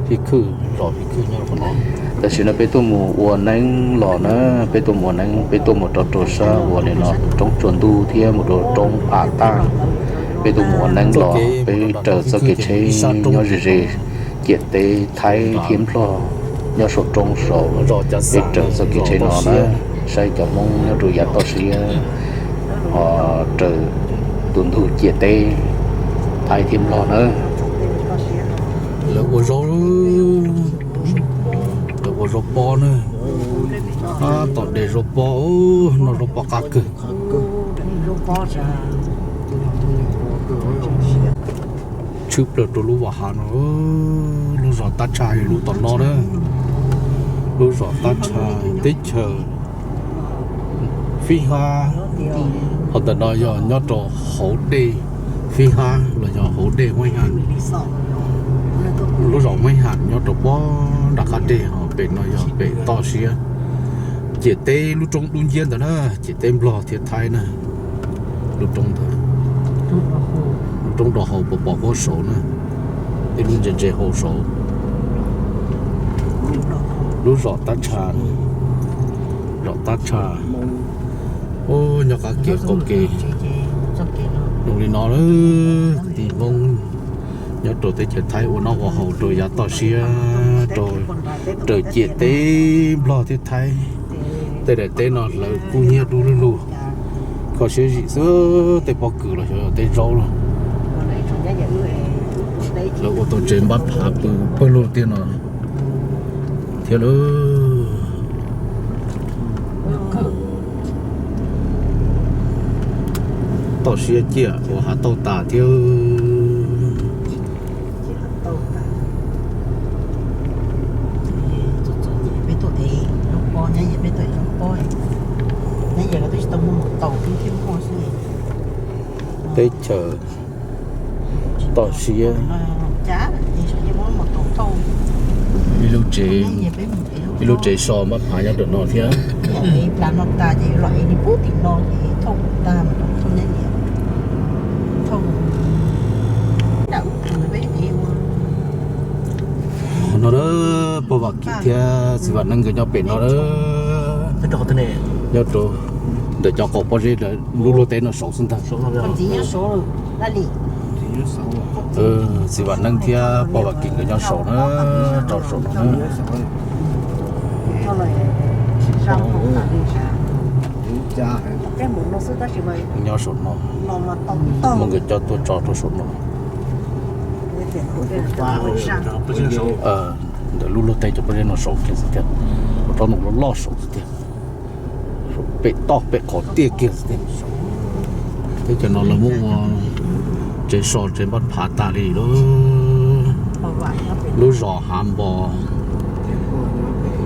Phij Khwj, zos Phij Khwj nyob qhov no. Tam sim no peb tuaj mus ua neeb los na, peb tuaj mus ua neeb, peb tuaj mus rau rau sab uas nim no roob tsua ntuj thiab mus rau roob phav tag. Peb tuaj mus ua neeb los peb raws txoj kev tsheb nyob ze ze ciam teb Thaib thiab Nplog nyob saum roob saud, peb raws txoj kev tsheb no na, saib cov Hmoob nyob rau yav toj siab ho raws tus ntug ciam teb Thaib thiab Nplog na. Lawv ua zaub, lawv ua zaub pob na, tom dej zaub pob, noj zaub pob qab kawg. Tshwm plaws rau lub vaj hav no, lub zos Tab Tshaj yog lub tom no na, lub zos Tab Tshaj teb chaws Fib Hab, ho ntawm no yog nyob rau hauv dej Fib Hab los yog hauv dej Huaib Ham. Lub zos Huaib Ham nyob rau pob nram qab deg, ho pem no yog pem toj siab. Ciam teb lub roob dub nciab ntawd na, ciam teb Nplog thiab Thaib na. Lub roob ntawd, lub roob rau hauv pos pos huab saud na, ib lub ntse ntse hauv saud. Lub zos Tab Tshaj, zos Tab Tshaj, nyob qab kev qaum ke zoo li no lawm. Kwv tij Hmoob nyob rau teb chaws Thaib ua noj ua haus rau yav toj siab, rau raws ciam teb Nplog thiab Thaib. Tej daim teb no hlawv kub hnyiab dub lug lug, kho siab zim xwb, tej pob kws los xyov tej zaub los. Lawv ua tau tsev npab phav pw pawg lug tiag no thiab lawm. Toj siab ciaj ua hav tauj tas thiab. Teb chaws toj siab. Ib lub tsev, ib lub tsev so npab phav nyob ntawm no thiab. No pog Vam Kim thiab txiv Vam Neeb nkawd nyob pem no, nyob rau ntawm cov qaum pob zeb lub luag teb no saud xwb ntag. Txiv Vam Neeb thiab pog Vam Kim nkawd nyob saud na, rau saum no na. Nyob saum no, muab nkawd coj tuaj tso rau saum no. Ntawm lub luag teb cov pob zeb no saud kiag xwb tiag, ua rau no loj loj saud xwb tiag. Pem toj pem qhov tiaj kiag xwb tiag. Teb chaws no lawv muab ua tsev so tsev npab phav tas li lawm. Lub zos Hav Npo,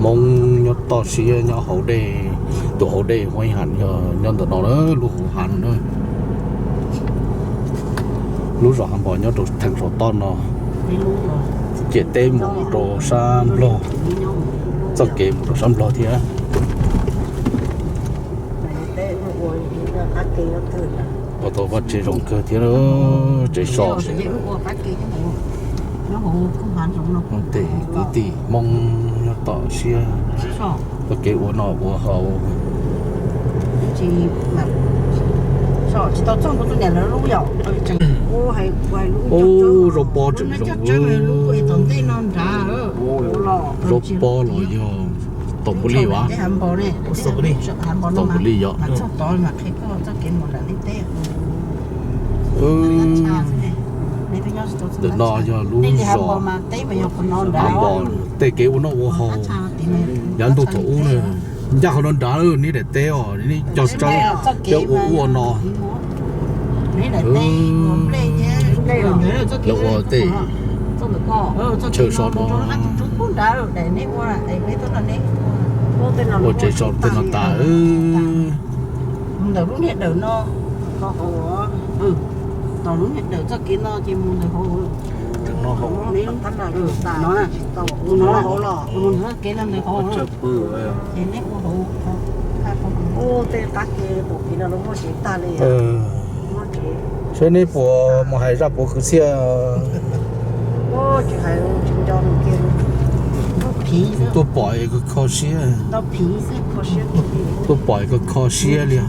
Hmoob nyob toj siab nyob hauv dej, tus hauv dej Huaib Ham yog nyob ntawm no na, lub hauv hav no na. Lub zos Hav Npo nyob rau theem saum toj no, ciam teb mus rau sab Nplog, txoj kev mus rau sab Nplog thiab. Ua tau vaj tse zoo kawg thiab, tsev so. Tes kwv tij Hmoob nyob toj siab, txoj kev ua noj ua haus. Ub, zaub pob tseem zoo. Zaub pob los yog taum npua lij vas? Taum npua lij yog. Ntawm no yog lub zos Hav Npo, tej kev ua noj ua haus yav ntuj thaum ub na. Ncaj qhov no nrad, neb daim teb os, neb cog tsawb thiab ua ua no. Lawv ua tej chaw so no, ua tsev so tej no tas. Ntawm lub niag dawm no, tom lub niag dawm txoj kev no ces mus ntawm hauv. Mus ntawm kev no ntawm hauv. Ces neb ua hauv. Tej qab kev pom kev no lawv muab tsev tag li. Seb neb puas mus hais zaj puav kwv txhiaj. Tsis hais, tsis nco nws kiag li. Tuaj pom kho siab, tuaj pom kho kho siab li.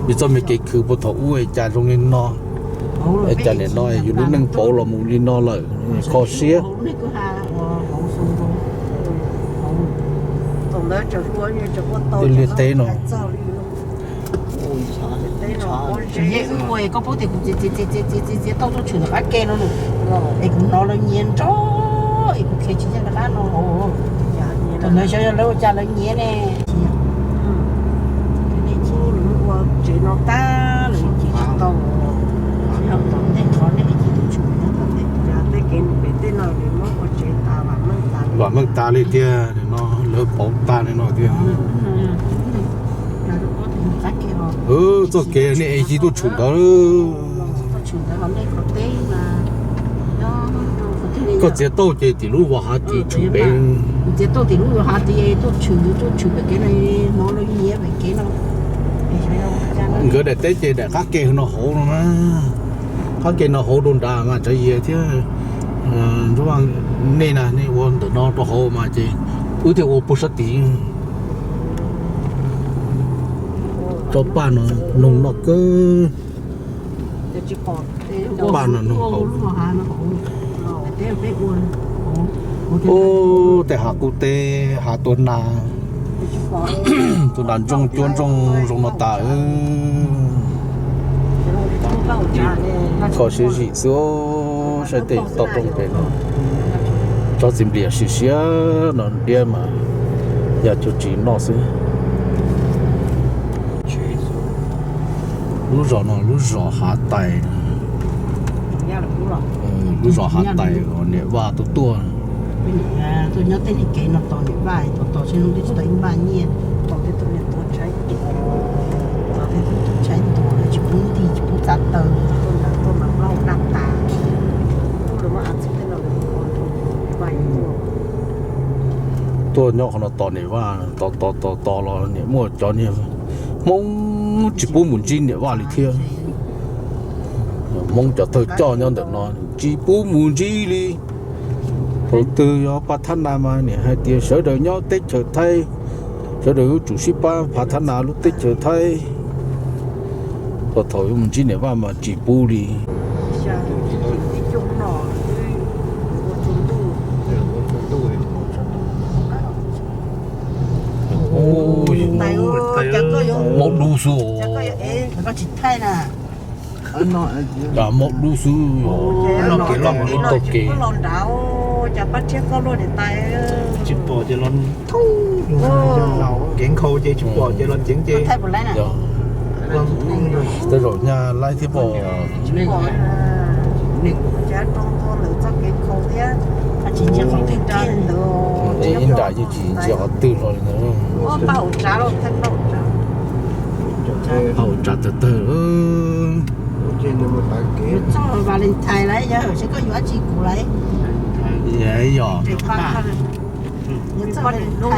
Yus txoj me kev khwv puag thaum ub es cas zoo li no, es cas nim no yus lub neej pauv los mus li no lawm, kho siab. Liaj teb no, koj paub tias kuv txiav txiav txiav txiav txiav txiav tau tuaj tshwm ntawm qab ke no, es kuv hnov lawv nyiav nrov, es kuv khiav tsis yeej rov qab no. Thaum ntawd xyov yog lawv ua cas lawv nyiav ne. Tsev no tag lawm ces tsis tau, yog tom ntej qhov nej cia tuaj tshwm tom ntej, tej kev pem tej no muab ua tsev tas vam meej tas li tiag no, lawv pauv tag li no tiag. Txoj kev nej ev cia tuaj tshwm ntawd. Koj txiav tau ces tim lub vos hav tid tshwm pem. Txiav tau tim lub vos hav tid tuaj tshwm, tuaj tshwm pem kev no, hnov lawv nyiav pem kev no. Nkawd daim teb ces daim qab ke no hauv no na. Qab ke no hauv dua nrad mas Tsav Yias thiab Ntsuab Vaj nej na, nej ua ntawm no rau hauv mas ces wb thiaj ua puag sab tid. Tsob paj no noog noj kawg. Paj no noog hauv. Ub, tej hav qub teb, hav tua nas, tua nas ntsooj cuab ntsooj zoo no tas. Kho siab zim xwb, saib tej toj roob pem no, tsob txiv nplias siav siav no diab mas yam cuj tsis noj xwb. Lub zos no lub zos Hav Tais. Lub zos Hav Tais uas niam Vaj tuaj tuaj. Tuaj nyob tej niag kev no tos niam Vaj, tos tos tsis zoo twb tsis tau ib npaj nyiaj, tos tej tus niam tuaj tshaib tuag, tos tej tus tuaj tshaib tuag tsis pub nti tsis pub txav taw, tuaj mas plaub daj tas, tuaj lawv muab av txhub tej no lawv ua tuaj. Tuaj nyob qhov no tos niam Vaj, tos tos tos tos los niam muaj cov niag Hmoob tsis pub mus ntsib niam Vaj li thiab. Hmoob cov thawj coj nyob ntawm no tsis pub mus ntsib li. Thaum twg yog pab thab nas mas niam hais tias sawv daws nyob teb chaws Thaib, sawv daws yuav tsum sib pab pab thab nas lub teb chaws Thaib. Thaum yuav mus ntsib niam Vaj mas tsis pub li. Maub dub xwb. Maub dub xwb. Taug kev. Tsis pom ces los, kev nkhaus ces tsis pom ces los ceev ces. Tej zaum nyaj laib thiab pom. Ib nra yeej tsis ntsia qhov twg los li ntawd. Hauv tsav tawg tawg. Valentine lawm yog seb koj yuav dab tsi kuv lawm. Yog. Valentine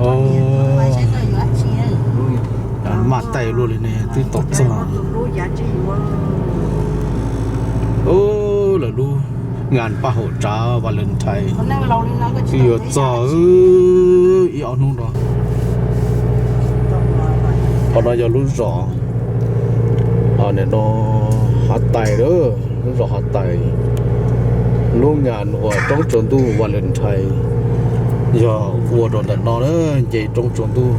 lawm. Maj tais luaj li ne twb tau txog. Lawv lub ngan paj haum tsav Valentine twb yuav txog ib ob hnub no. Qhov no yog lub zos, nim no Hav Tais, lub zos Hav Tais. Lub ngan uas roob tsaus ntuj Valentine yog ua rau ntawm no na, nce roob tsaus ntuj.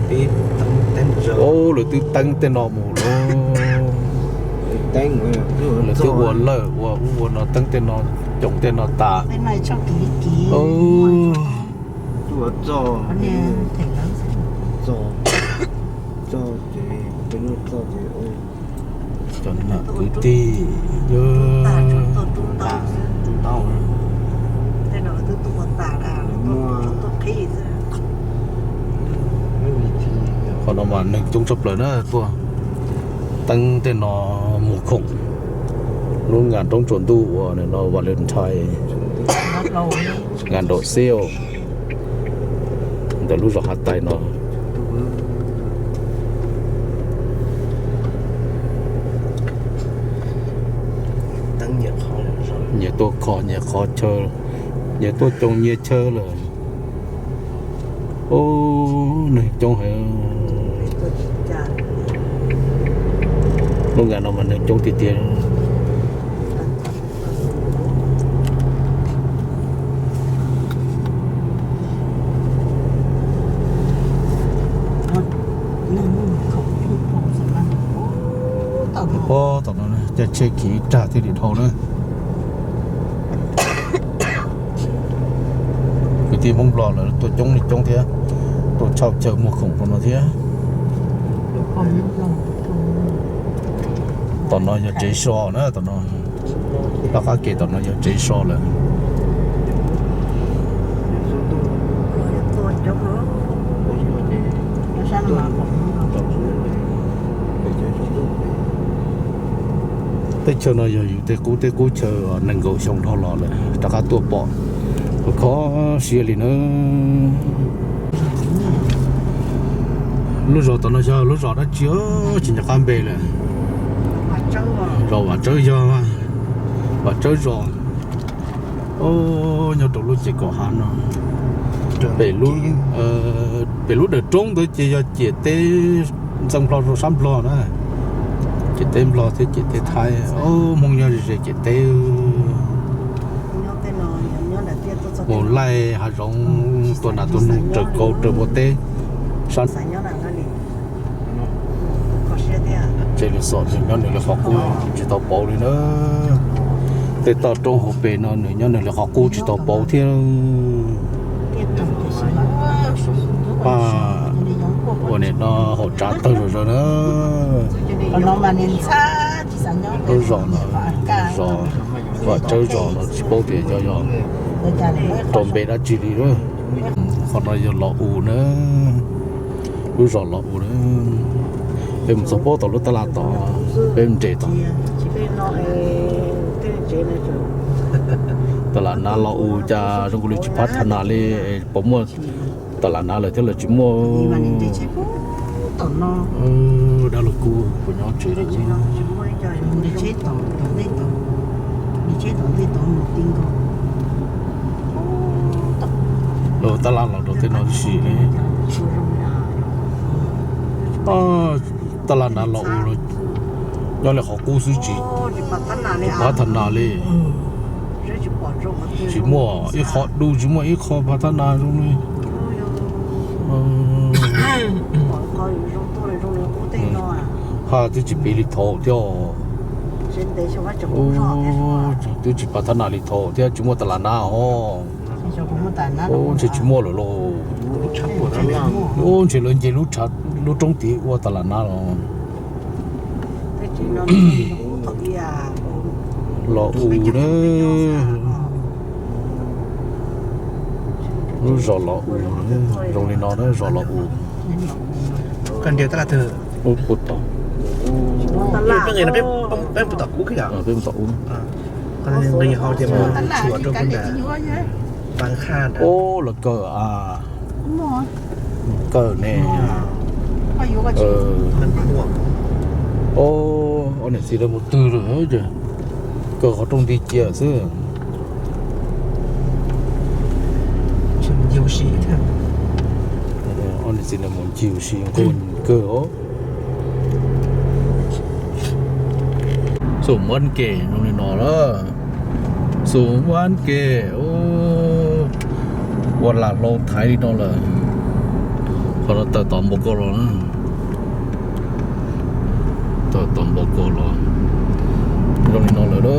Lawv twb teeb tej no mus lawm. Lawv twb ua lawj ua ub ua no, teeb tej no, coom tej no tas. Cov nam kwv tij, qhov no mas neeg coob tshaj plaws na tuaj teeb tej no mus khoom. Lub ngan roob tsaus ntuj uas nim no Valentine, ngan nraum xiab ntawm lub zos Hav Tais no. Nyias tuaj kho nyias qhov chaw, nyias tuaj coo nyias chaw lawm. Ub, neeg coob heev. Lub nkas no mas neeg coob tiag tiag. Ub, tom no caij tsheb khiv ib rag thiaj li dhau na. Kwv tij Hmoob Nplog lawv tuaj coob li coob thiab, tuaj tshawb chaw muag khoom rau no thiab. Tom no yog tsev so na, tom no, tom qab kev tom no yog tsev so lawm. Teb chaws no yog yus tej qub teb qub chaw nees nkaum xyoo dhau los lawm rov qab tuaj pom, kho siab li na. Lub zos tom no yog lub zos dab tsi tsis nco qab npe lawm. Zos Vam Tsawb yog, Vam Tsawb zos. Nyob rau lub ces kaum hav no, pem lub dawm roob ntawd ces yog ciam teb Ntxawg Nplog rau sab Nplog na. Ciam teb Nplog thiab ciam teb Thaib, Hmoob nyob ze ze ciam teb. Mus laij hav zoov tua nas tua noog raws kauv raws npua teb sab. Tsev Lwm Xom nws nyob nws li qhov qub tsis tau pauv li na. Tej toj roob hauv pes no nws nyob nws li qhov qub tsis tau pauv thiab. Paj ua nim no haum tsav tawg zom zaws na. Lub zos no, zos Vam Tsawb zos no tsis paub tias yog, yog rau npe dab tsi li. Qhov no yog Los Us na, lub zos Los Us na. Peb mus txog pab tom lub tab laj tod, peb nres tod. Tab laj nav Los Us cas zoo li tsis phab thab nas li, puas muaj tab laj nav lawm thiab los tsis muaj. Dab laug Kub puas nyob tsev lawm? Tab laj los rau tej no sis. Tab laj nav Los Us nyob li qhov qub xwb tsis phab thab nas li. Tsis muaj ib qho dub, tsis muaj ib qho phab thab nas zoo li. Haj twb tsis piv li thaum thiab. Twb tsis phab thab nas li thaum thiab tsis muaj tab laj nav os. Ntshe tsis muaj lawm lauj. Ntshe lawv nce lub roob tid ua tab laj nav los. Los Us na, lub zos Los Us zoo li no na, zos Los Us. Peb mus tom ub. Ub, lawv kaw a, kaw ne. Ob niam txiv lawv mus twg lawm ces kaw qhov rooj nti cia xwb. Ob niam txiv lawv mus ncig ua si nquag kawg os. Xum Muab Ke zoo li no lawm. Xum Muab Ke, ua lam hlau thaiv li no lawm. Qhov no tawm tom npau koj los na. Tawm tom npau koj los zoo li no lawm na.